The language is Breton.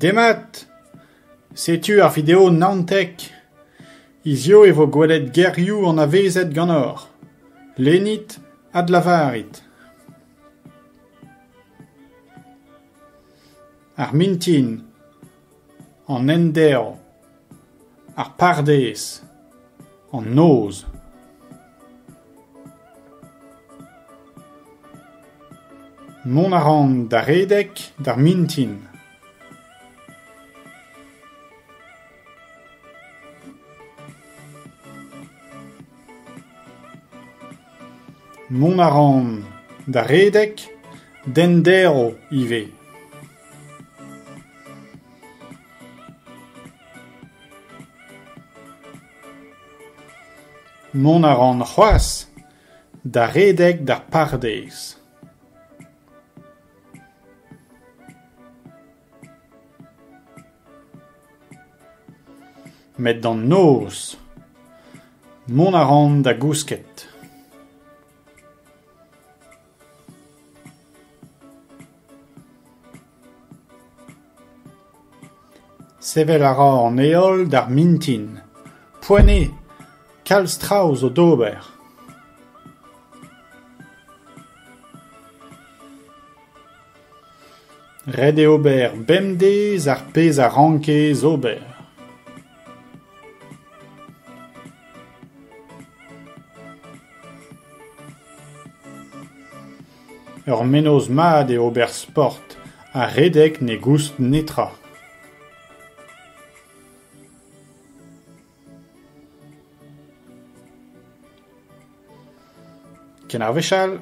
Demat ! Setu ar video 19. Hiziv e vo gwelet gerioù anavezet ganeoc'h. Lennit, adlavarit. Ar mintin, an enderv, ar pardaez, an noz. Mont a ran da redek d'ar mintin. Mont a ran da redek d'enderv ivez. Mont a ran c'hoazh da redek d'ar pardaez. Met d'an noz, mont a ran da gousket. Sevel a ra an heol d'ar mintin. Poent eo ! Kalz traoù zo d'ober. Ret eo ober bemdez ar pezh a rankez ober. Ur mennozh mat eo ober sport ha redek ne goust netra. Ken ar wech all !